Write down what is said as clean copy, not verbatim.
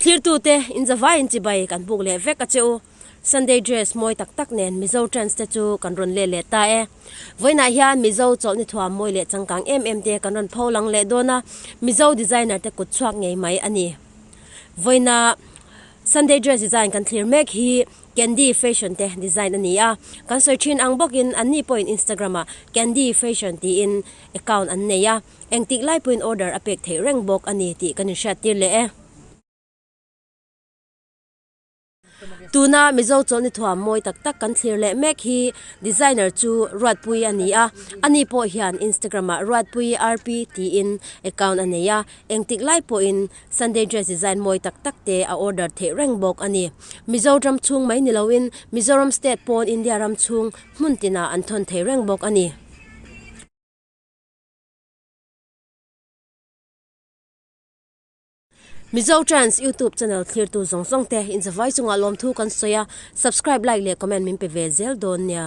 Thlirtute inzavaiin chibai kan buk leh vek a che u. Sunday dress mawi tak tak nen Mizo trends te chu kan rawn let leh ta e. Vawiinah hian Mizo chawlhni thuam mawi leh changkang em em te kan rawn pho lang leh dawn a, Mizo designer te kut chhuak ngei mai a ni. Vawiina Sunday dress design kan thlir mek hi Candy Fashion te design a ni a, kan sawi thin ang bawkin anni pawhin Instagram ah Candy Fashion tiin account an nei a, engtik lai pawhin order a pek theih reng bawk a ni tih kan inhriattir leh e. Tuna Mizo chawlhni thuam mawi tak tak kan thlir leh mek hi designer chu Ruatpui a ni a, ani pawh hian Instagram ah Ruatpui RP tiin account a nei a, engtik lai pawhin Sunday dress design mawi tak tak te a order theih reng bawk a ni. Mizoram chhung mai ni loin Mizoram state pawn India ram chhung hmun tinah an thawn thei reng bawk a ni. Mizo Trends YouTube channel thlirtu zawng zawng te inzavai chungah lawmthu kan sawi a, subscribe, like leh comment min pe ve zel dawn nia.